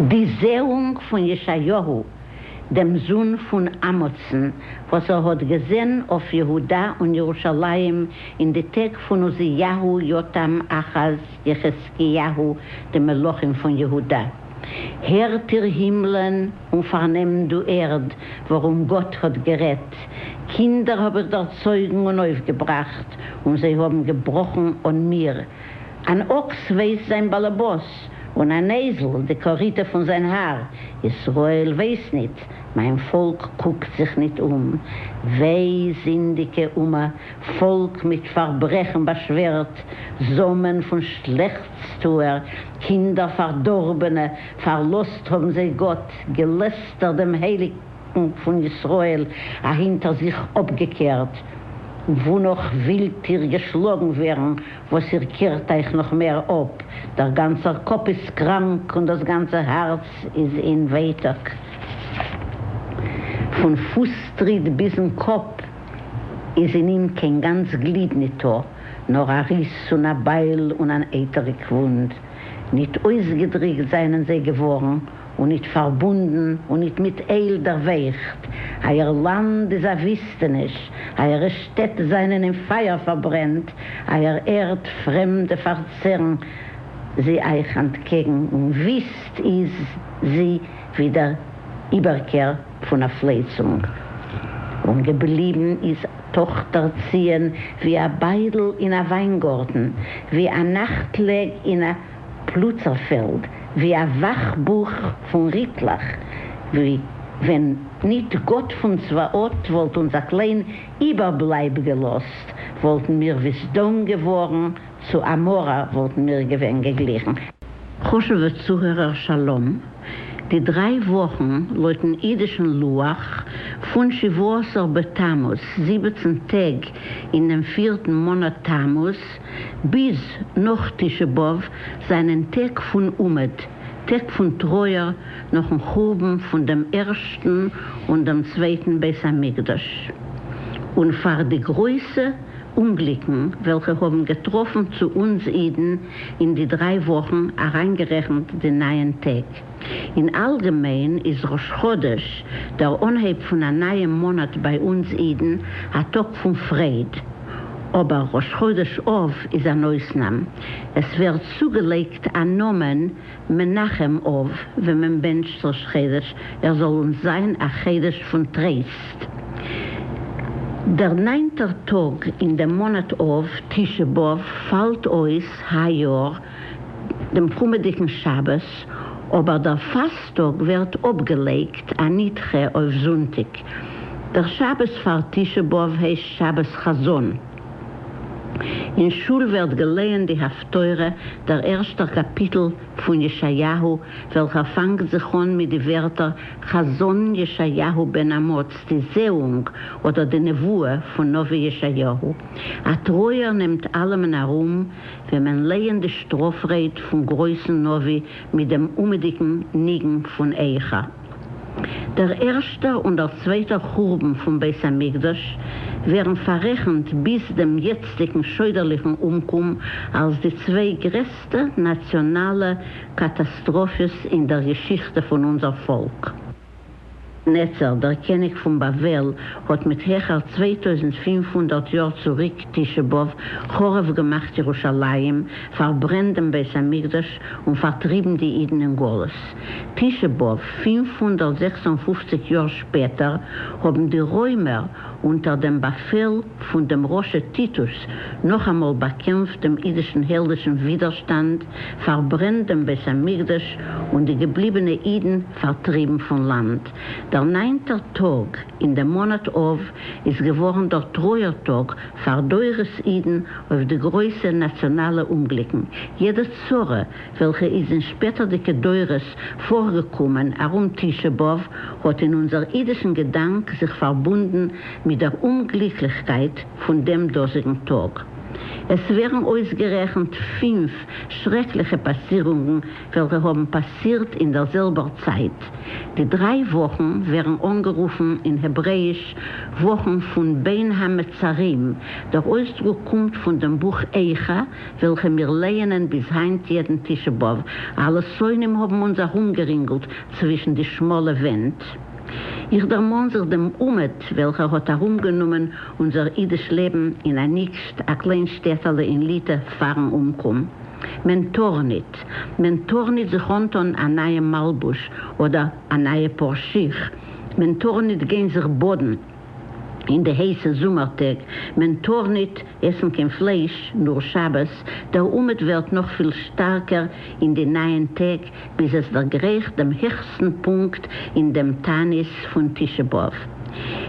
די זעאונג פון ישעיהו דעם זון פון אמוצן, וואס ער האט געזען אויף יהודה און ירושלים אין די טעג פון עוזיהו, יותם, אחז, יחזקיהו, די מלכים פון יהודה. הערט איר הימלען, און פארנעמט דו ערד, ווארום גאט האט גערעדט. קינדער האב איך דערצויגן און אויפגעבראכט, און זיי האבן געבראכן אן מיר. אַן אָקס ווייסט זיין באַלעבאָס, און אַן אייזל, די קאָריטע פון זיין האַר. ישראל ווייסט ניט, מיין פאָלק קוקט זיך ניט אום. וויי, זינדיקע אומה, פאָלק מיט פאַרברעכן באַשווערט, זאָמען פון שלעכטסטוער, קינדער פאַרדאָרבענע, פאַרלאָזט האָבן זיי גאָט, געלעסטערט דעם הייליקן פון ישראל אהינטער זיך אפגעקערט, וואו נאך ווילט איר געשלאגן ווערן, וואס איר קערט אייך נאך מער אפ, דער גאנצער קאפ איז קראנק און דאס גאנצע הארץ איז אין ווייטאג, פון פוסטריט ביזן קאפ איז אין אים קיין גאנץ גליד ניטא, נאר א ריס און א בייל און אן אייטעריק וואונד, ניט אויסגעדריקט זיינען זיי געווארן, און ניט פֿאַרבונדן און ניט מיט אייל דערווייכט. אײַער לאַנד איז אַ וויסטעניש, אײַערע שטעט זײַנען אין פֿײַער פֿאַרברענט, אײַער ערד, פֿרעמדע פֿאַרצערן זי אײַך אַנטקעגן, און וויסט איז זי ווי דער איבערקער פֿון אַ פֿלייצונג. און געבליבן איז טאָכטער ציון ווי אַ ביידל אין אַ ווײַנגאָרטן, ווי אַ נאַכטלעג אין אַ פּלוצער-פֿעלד, ווי אַ וואַכבוך פֿון ריטלעך, ווי ווען ניט גאָט פֿון צבֿאות וואָלט אונדז אַ קליין איבערבלײַב געלאָזט, וואָלטן מיר ווי סדום געוואָרן, צו עמורה וואָלטן מיר געווען געגליכן. חשוב'ע צוהערער שלום, די דריי וואכן לויטן אידישן לוח פון שבעה עשר בתמוז, 17 טעג אין דעם פירטן מאנאט תמוז, ביז נאך תשעה באב, זענען טעג פון אומעט, טעג פון טרויער נאכן חורבן פון דעם ערשטן און דעם צווייטן בית המקדש, און פאר די גרויסע אומגליקן וועלכע האבן געטראפן צו אונז אידן אין די דריי וואכן אריינגערעכנט די נייען טעג. אין אלגעמיין איז ראש חודש, דער אנהייב פון א נייעם מאנאט ביי אונז אידן, א טאג פון פרייד. אבער ראש חודש אב איז אן אויסנאם. עס ווערט צוגעלייגט א נאמען מנחם אב ווען מען בענטשט ראש חודש ער זאל אונז זיין א חודש פון טרייסט. דער ניינטער טאג אין דעם מאנאט אב, תשעה באב, פאלט אויס היי יאר דעם קומעדיגן שבת, אבער דער פאסט-טאג ווערט אפגעלייגט, א נדחה אויף זונטאג. דער שבת פאר תשעה באב הייסט שבת חזון. אין שול ווערט געלייענט די הפטורה, דער ערשטער קאפיטל פון ישעיהו, וועלכער פאנגט זיך אן מיט די ווערטער חזון ישעיהו בן אמוץ, די זעאונג אדער די נבואה פון נביא ישעיהו. א טרויער נעמט אלעמען ארום ווען מען לייענט די שטראף-רייד פון גרויסן נביא מיט דעם אומעטיגן ניגון פון איכה. דער ערשטער און דער צווייטער חורבן פון בית המקדש ווערן פאררעכנט ביז דעם יעצטיגן שוידערליכן אומקום אלס די צוויי גרעסטע נאציאנאלע קאטאסטראפעס אין דער געשיכטע פון אונזער פאלק. נצר, דער קעניג פון בבל, האט מיט העכער 2500 יאר צוריק תשעה באב חרוב געמאכט ירושלים, פארברענט דעם בית המקדש און פארטריבן די אידן אין גלות. תשעה באב, 556 יאר שפעטער, האבן די רוימער, אונטער דעם באפעל פון דעם רשע טיטוס, נאכאמאל באקעמפט דעם אידישן העלדישן ווידערשטאנד, פארברענט דעם בית המקדש און די געבליבענע אידן פארטריבן פון לאנד. דער ניינטער טאג אין דעם מאנאט אב איז געווארן דער טרויער טאג פאר דורות אידן אויף די גרויסע נאציאנאלע אומגליקן. יעדע צרה וועלכע איז אין שפעטערדיגע דורות פארגעקומען ארום תשעה באב האט אין אונזער אידישן געדאנק זיך פארבונדן מיט דער אומגליקליכקייט פון דעם דאזיגן טאג. עס ווערן אויסגערעכנט פינף שרעקליכע פאסירונגן וועלכע האבן פאסירט אין דער זעלבער צייט. די דריי וואכן ווערן אנגערופן אין העברעאיש וואכן פון בין המצרים, דער אויסדרוק קומט פון דעם בוך איכה וועלכע מיר לייענען ביז היינט יעדן תשעה באב, אלע שונאים האבן אונז ארומגערינגלט צווישן די שמאלע ווענט. איך דערמאן זיך דעם אומעט וועלכער האט ארומגענומען אונזער אידיש לעבן אין אניקשט, א קליין שטעטעלע אין ליטע פארן אומקום. מען טאר ניט. מען טאר ניט זיך אנטאן א נייעם מלבוש אדער א נייע פאר שיך. מען טאר ניט גיין זיך באדן אין די הייסע זומער טעג. מען טאר ניט עסן קיין פלייש נאר שבת. דער אומעט ווערט נאך פיל שטארקער אין די ניין טעג ביז עס דערגרייכט דעם העכסטן פונקט אין דעם תענית פון תשעה באב.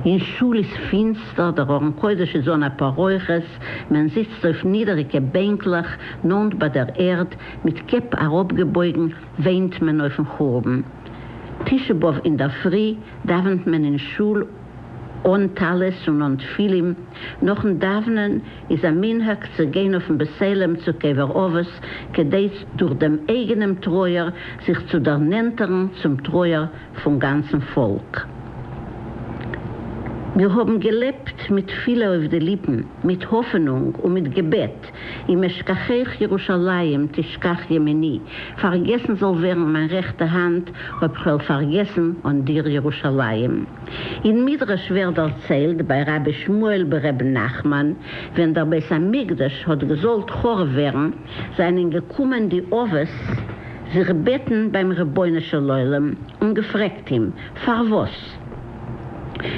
אין שול איז פינסטער, דער ארון קודש איז אן א פרוכת, מען זיצט אויף נידעריגע בענקלעך נאנט ביי דער ערד, מיט קעפ אראפגעבויגן וויינט מען אויפן חורבן. תשעה באב אינדערפרי דאווענט מען אין שול אן טלית און אן תפילין, נאכן דאוונען איז א מנהג צו גיין אויפן בית עולם צו קבר אבות כדי דורך דעם אייגענעם טרויער זיך צו דערנענטערן צום טרויער פון גאנצן פאלק. מיר האבן געלעבט מיט תפילה אויף די ליפן, מיט האפענונג און מיט געבעט, אם אשכחך ירושלים תשכח ימיני, פארגעסן זאל ווערן מיין רעכטע האנט אויב כ'וועל פארגעסן אן דיר ירושלים. אין מדרש ווערט דערציילט ביי רבי שמואל בר' נחמן, ווען דער בית המקדש האט געזאלט חרוב ווערן, זענען געקומען די אבות זיך בעטן ביים רבונו של עולם און געפרעגט אים, פארוואס?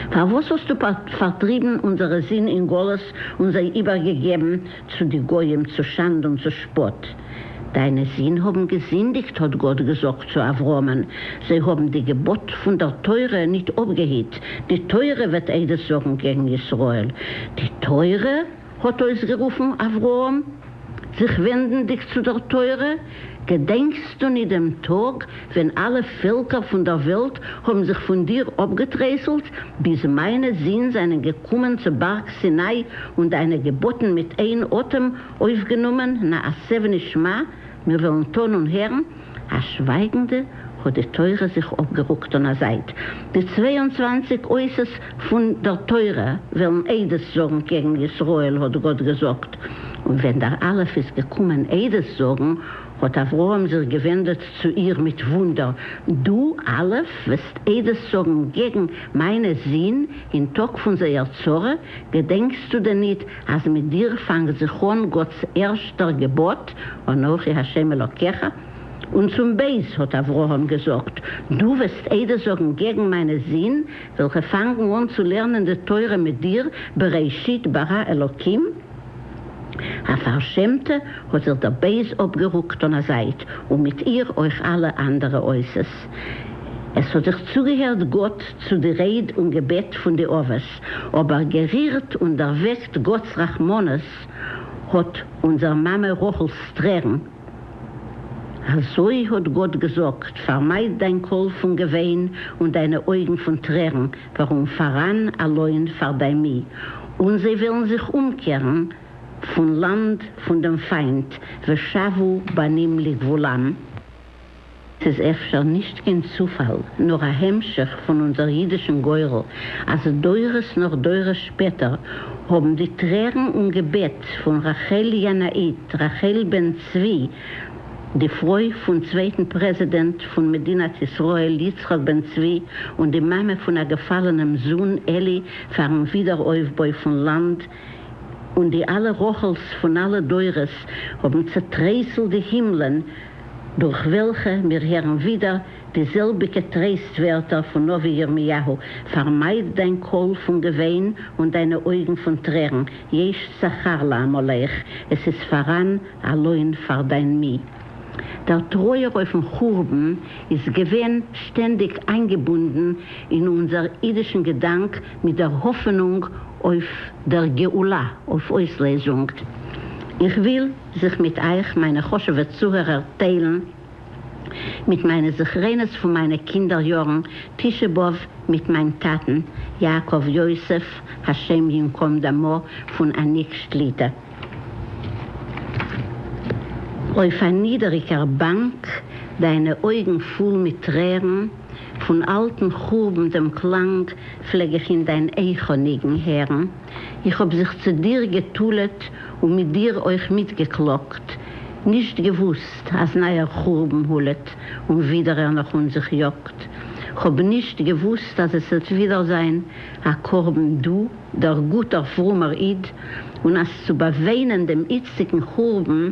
פארוואס האסטו פארטריבן אונזערע זין אין גלות און זיי איבערגעגעבן צו די גוים צו שאנד און צו שפאט? דיינע זין האבן געזינדיגט, האט גאט געזאגט צו אברהמען, זיי האבן די געבאט פון דער תורה ניט אפגעהיט, די תורה וועט עדות זאגן קעגן ישראל. די תורה? האט אויסגערופן אברהם, זיך ווענדנדיק צו דער תורה, געדענקסטו ניט דעם טאג ווען אלע פעלקער פון דער וועלט האבן זיך פון דיר אפגעטרייסלט, ביז מיינע זין זיינען געקומען צו בארג סיני און דיינע געבאטן מיט איין אטעם אויפגענומען, נעשה ונשמע, מיר וועלן טאן און הערן, א שווייגנדע האט די תורה זיך אפגערוקט אן א זייט. די 22 אותות פון דער תורה וועלן עדות זאגן קעגן ישראל, האט גאט געזאגט. און ווען דער אלף איז געקומען עדות זאגן, האט אברהם זיך געווענדעט צו איר מיט וואונדער, דו, אלף, וועסט עדות זאגן געגן מיינע זין אין טאג פון זייער צרה? געדענקסטו דען ניט, אז מיט דיר פאנגט זיך אן גאט'ס ערשטער געבאט, אנכי ה' אלקיך? און צום בית האט אברהם געזאגט, דו וועסט עדות זאגן געגן מיינע זין, וועלכע פאנגן אן צו לערנען די תורה מיט דיר, בראשית ברא אלקים? א פארשעמטע האט זיך דער בית אפגערוקט אן א זייט, און מיט איר אויך אלע אנדערע אותות. עס האט זיך צוגעהערט גאט צו די רייד און געבעט פון די אבות, אבער גערירט און דערוועקט גאט'ס רחמנות האט אונזער מאמע רחל'ס טרערן. אזוי האט גאט געזאגט, פארמייד דיין קול פון געוויין און דיינע אויגן פון טרערן, ווארום פאראן א לוין פאר דיין מי, און זיי וועלן זיך אומקערן פון לאנד פון דעם פיינט, ושבו בנים לגבולם. ס'איז אפשר נישט קיין צופאל, נאר א המשך פון אונזער אידישן גורל, אז דורות נאך דורות שפעטער האבן די טרערן און געבעט פון רחל ינאית, רחל בן צבי, די פרוי פון צווייטן פרעזידענט פון מדינת ישראל יצחק בן צבי און די מאמע פון א געפאלענעם זון אלי פארן ווידעראויפבוי פון לאנד, און די אלע רחל'ס פון אלע דורות האבן צעטרייסלט די הימלען, דורך וועלכע מיר הערן ווידער די זעלביגע טרייסט ווערטער פון נביא ירמיהו, פארמייד דיין קול פון געוויין און דיינע אויגן פון טרערן, יש שכר לעמלך, עס איז פאראן א לוין פאר דיין מי. דער טרויער אויפן חורבן איז געווען שטענדיג איינגעבונדן אין אונזער אידישן געדאנק מיט דער האפענונג אויף דער גאולה, אויף אויסלעזונג. איך וויל זיך מיט אייך מיינע חשוב'ע צוהערער טיילן מיט מיינע זכרונות פון מיינע קינדער יארן, תשעה באב מיט מיין טאטן, יעקב יוסף, השם ינקום דמו, פון אניקשט ליטא. אויף א נידעריגער באנק, דיינע אויגן פול מיט טרערן, פון אלטן חורבן דעם קלאנג פלעג איך אין דיין איכה ניגון הערן. איך האב זיך צו דיר געטולעט און מיט דיר אויך מיטגעקלאגט, נישט געוואוסט אז נייער חורבן הולעט און ווידער ער נאך אונז זיך יאגט. כ'האב נישט געוואוסט אז עס וועט ווידער זיין א קרבן דו, דער גוטער פרומער איד, און אז צו באוויינען דעם איצטיגן חורבן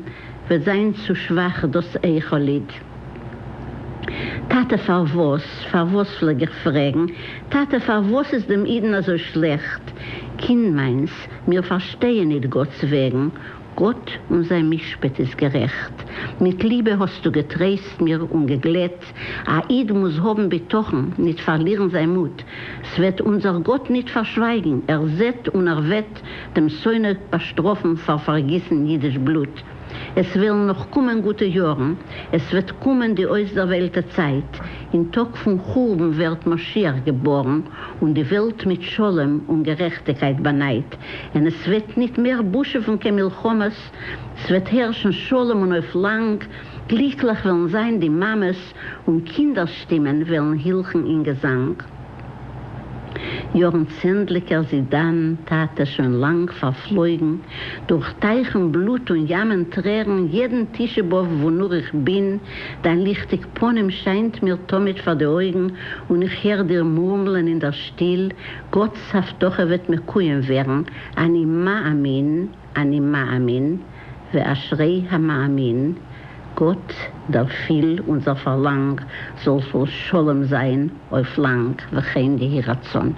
וועט זיין צו שוואך דאס איכה ליד. טאטע פארוואס, פארוואס פלעג איך פרעגן, טאטע פארוואס איז דעם אידן אזוי שלעכט? קינד מיינס, מיר פארשטייען ניט גאט'ס וועגן, גאט און זיין משפט איז גערעכט. מיט ליבע האסטו געטרייסט מיר און געגלעט, א איד מוז האבן בטחון, ניט פארלירן זיין מוט, ס'וועט אונזער גאט ניט פארשווייגן, ער זעט און ער וועט דעם שונא באשטראפן פאר פארגיסן אידיש בלוט. עס וועלן נאך קומען גוטע יארן, עס וועט קומען די אויסדערוויילטע צייט, אין טאג פון חורבן ווערט משיח געבארן, און די וועלט מיט שלום און גערעכטיקייט באנייט, און עס וועט ניט מער בושעווען קיין מלחמות, ס'וועט הערשן שלום און אויף לאנג, גליקלעך וועלן זיין די מאמעס, און קינדער שטימען וועלן הילכן אין געזאנג. יאָרן צענדליקער זינט דאַן, טאַטע, שוין לאַנג פֿאַרפֿלויגן, דורך טײַכן בלוט און ימען טרערן, יעדן תּשעה-באָבֿ וווּ נאָר איך בין, דײַן ליכטיק פּנים שײַנט מיר תּמיד פֿאַר די אויגן, און איך הער דיר מורמלען אין דער שטיל, גאָטס הבֿטחה וועט מקוים ווערן, אני מאמין, אני מאמין, ואשרי המאמין, גאט דערפיל אונזער פארלאנג זאל זאל שלום זיין אויף לאנג וכן יהי רצון.